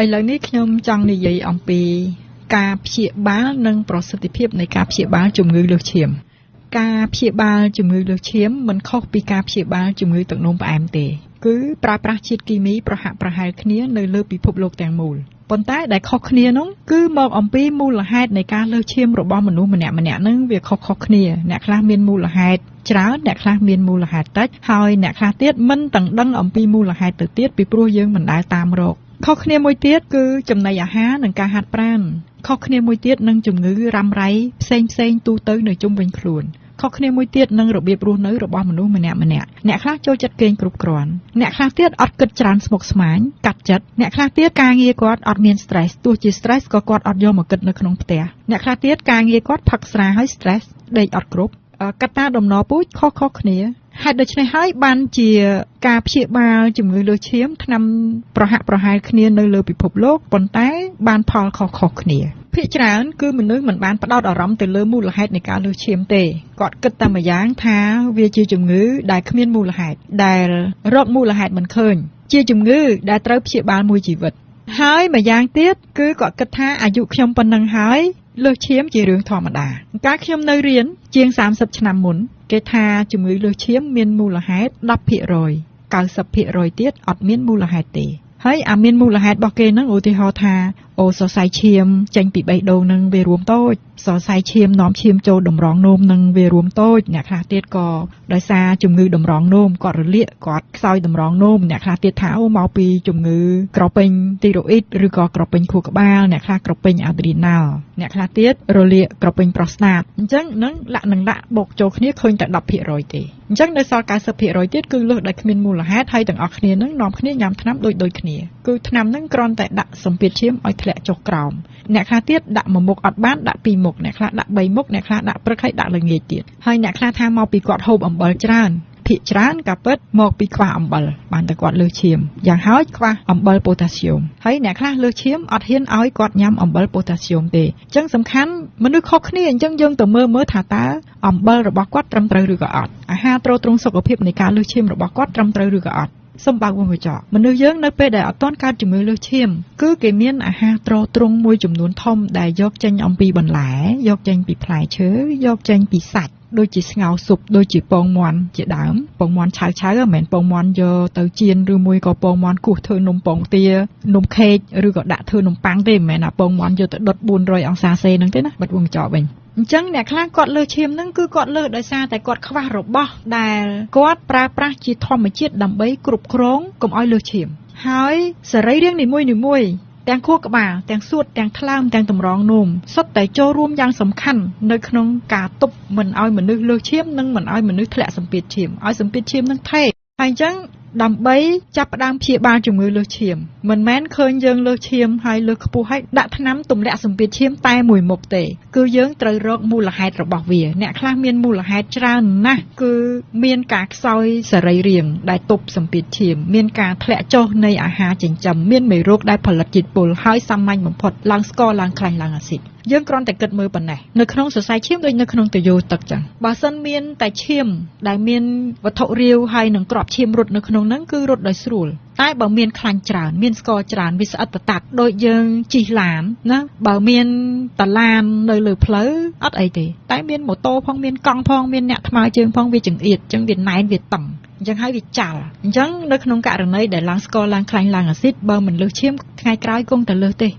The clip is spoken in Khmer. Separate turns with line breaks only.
ឥឡូវនេះខ្ញុំចង់និយាយអំពីការព្យាបាលនិងប្រសិទ្ធភាពនៃការព្យាបាលជំងឺលើសឈាមការព្យាបាលជំងឺលើសឈាមមិនខុសពីការព្យាបាលជំងឺទឹកនោមផ្អែមទេគឺប្រើប្រាស់ជាតិគីមីប្រហាក់ប្រហែលគ្នានៅលើពិភពលោកទាំងមូលប៉ុន្តែដែលខុសគ្នានោះគឺមកអំពីមូលហេតុនៃការលើសឈាមរបស់មនុស្សម្នាក់ៗហ្នឹងវាខុសៗគ្នាអ្នកខ្លះមានមូលហេតុច្រើនអ្នកខ្លះមានមូលហេតុតិចហើយអ្នកខ្លះទៀតមិនទាំងដឹងអំពីមូលហេតុទៅទៀតពីព្រោះយើងមិនដែលតាមរកខុសគ្នាមួយទៀតគឺចំណីអាហារនិងការហាត់ប្រាណខុសគ្នាមួយទៀតនឹងជំងឺរ៉ាំរ៉ៃផ្សេងៗទូទៅនៅជុំវិញខ្លួនខុសគ្នាមួយទៀតនឹងរបៀបរស់នៅរបស់មនុស្សម្នាក់ៗអ្នកខ្លះចូលចិត្តគេងគ្រប់គ្រាន់អ្នកខ្លះទៀតអត់គិតច្រើនស្មុគស្មាញកាត់ចិត្តអ្នកខ្លះទៀតការងារគាត់អត់មាន stress ទោះជា stress ក៏គាត់អត់យកមកគិតនៅក្នុងផ្ទះអ្នកខ្លះទៀតការងារគាត់ផឹកស្រាហើយ stress ដេកអត់គ្រប់កត្តាដំណពូជខុសៗគ្នាហេតុដូច្នេះហើយបានជាការព្យាបាលជំងឺលើសឈាមថ្នាំប្រហាក់ប្រហែលគ្នានៅលើពិភពលោកប៉ុន្តែបានផលខុសៗគ្នាភាគច្រើនគឺមនុស្សមិនបានផ្ដោតអារម្មណ៍ទៅលើមូលហេតុនៃការលើសឈាមទេគាត់គិតតែម្យ៉ាងថាវាជាជំងឺដែលគ្មានមូលហេតុដែលរកមូលហេតុមិនឃើញជាជំងឺដែលត្រូវព្យាបាលមួយជីវិតហើយម្យ៉ាងទៀតគឺគាត់គិតថាអាយុខ្ញុំប៉ុណ្ណឹងហើយលើសឈាមជារឿងធម្មតាកាលខ្ញុំនៅរៀនជាង30ឆ្នាំមុនគេថាជំងឺលើសឈាមមានមូលហេតុ 10% 90% ទៀតអត់មានមូលហេតុទេហើយអាមានមូលហេតុរបស់គេហ្នឹងឧទាហរណ៍ថាអូសរសៃឈាមចេញពីបេះដូងនឹងវារួមតូចសរសៃឈាមនាំឈាមចូលតម្រងនោមនឹងវារួមតូចអ្នកខ្លះទៀតក៏ដោយសារជំងឺតម្រងនោមគាត់រលាកគាត់ខ្សោយតម្រងនោមអ្នកខ្លះទៀតថាអូមកពីជំងឺក្រពេញទីរ៉ូអ៊ីតឬក៏ក្រពេញខួរក្បាលអ្នកខ្លះក្រពេញអាដ្រីណាល់អ្នកខ្លះទៀតរលាកក្រពេញប្រូស្តាតអញ្ចឹងនឹងលាក់នឹងលាក់បូកចូលគ្នាឃើញតែ 10% ទេអញ្ចឹងនៅសល់ 90% ទៀតគឺលើសដោយគ្មានមូលហេតុហើយទាំងអស់គ្នានឹងនាំគ្នាញ៉ាំថ្នាំដូចៗគ្នាគឺថ្នាំនឹងគ្រាន់តែដាក់សម្ពាធឈាមឲ្យធ្លាក់ចុះក្រោមអ្នកខ្លះទៀតដាក់មួយមុខអត់បានដាក់ពីរមុខអ្នកខ្លះដាក់3មុខអ្នកខ្លះដាក់ព្រឹកហើយដាក់ល្ងាចទៀតហើយអ្នកខ្លះថាមកពីគាត់ហូបអំបិលច្រើនភាគច្រើនការពិតមកពីខ្វះអំបិលបានតែគាត់លើសឈាមយ៉ាងហោចខ្វះអំបិលប៉ូតាស្យូមហើយអ្នកខ្លះលើសឈាមអត់ហ៊ានឲ្យគាត់ញ៉ាំអំបិលប៉ូតាស្យូមទេអញ្ចឹងសំខាន់មនុស្សខុសគ្នាអញ្ចឹងយើងទៅមើលថាតើអំបិលរបស់គាត់ត្រឹមត្រូវឬក៏អត់អាហារទ្រទ្រង់សុខភាពនៃការលើសឈាមរបស់គាត់ត្រឹមត្រូវឬក៏អត់សូមបើកវងកញ្ចក់មនុស្សយើងនៅពេលដែលអត់ទាន់កើតជំងឺលើសឈាមគឺគេមានអាហារទ្រទ្រង់មួយចំនួនធំដែលយកចេញអំពីបន្លែយកចេញពីផ្លែឈើយកចេញពីសាច់ដូចជាស្ងោរស៊ុបដូចជាពងមាន់ជាដើមពងមាន់ឆៅៗមិនមែនពងមាន់យកទៅចៀនឬមួយក៏ពងមាន់គោះធ្វើនំពងទានំខេកឬក៏ដាក់ធ្វើនំប៉័ងទេមិនមែនអាពងមាន់យកទៅដុត400អង្សាសេហ្នឹងទេណាបិទវងកញ្ចក់វិញអញ្ចឹងអ្នកខ្លះគាត់លើសឈាមហ្នឹងគឺគាត់លើសដោយសារតែគាត់ខ្វះរបស់ដែលគាត់ប្រើប្រាស់ជាធម្មជាតិដើម្បីគ្រប់គ្រងកុំឲ្យលើសឈាមហើយសរីរាង្គនីមួយៗទាំងខួរក្បាលទាំងសួតទាំងថ្លើមទាំងតម្រងនោមសុទ្ធតែចូលរួមយ៉ាងសំខាន់នៅក្នុងការទប់មិនឲ្យមនុស្សលើសឈាមនិងមិនឲ្យមនុស្សធ្លាក់សម្ពាធឈាមឲ្យសម្ពាធឈាមនឹងថេរហើយអញ្ចឹងដើម្បីចាប់ផ្ដើមព្យាបាលជំងឺលើសឈាមមិនមែនឃើញយើងលើសឈាមហើយលើសខ្ពស់ហើយដាក់ថ្នាំទម្លាក់សម្ពាធឈាមតែមួយមុខទេគឺយើងត្រូវរកមូលហេតុរបស់វាអ្នកខ្លះមានមូលហេតុច្រើនណាស់គឺមានការខ្សោយសរីរាង្គដែលទប់សម្ពាធឈាមមានការធ្លាក់ចុះនៃអាហារចិញ្ចឹមមានមេរោគដែលផលិតជាតិពុលហើយសាមញ្ញបំផុតឡើងស្ករឡើងខ្លាញ់ឡើងអាស៊ីតយើងគ្រាន់តែគិតមើលប៉ុណ្ណេះនៅក្នុងសរសៃឈាមដូចនៅក្នុងទុយោទឹកចឹងបើសិនមានតែឈាមដែលមានវត្ថុរាវហើយនឹងក្របឈាមរត់នៅក្នុងហ្នឹងគឺរត់ដោយស្រួលតែបើមានខ្លាញ់ច្រើនមានស្ករច្រើនវាស្អិតតតាត់ដូចយើងជិះឡានណាបើមានតឡាននៅលើផ្លូវអត់អីទេតែមានម៉ូតូផងមានកង់ផងមានអ្នកថ្មើរជើងផងវាចង្អៀតចឹងវាណែនវាតឹងអញ្ចឹងហើយវាចាល់អញ្ចឹងនៅក្នុងករណីដែលឡើងស្ករឡើងខ្លាញ់ឡើងអាស៊ីតបើមិនលើសឈាមថ្ងៃក្រោយគង់តែលើសទេ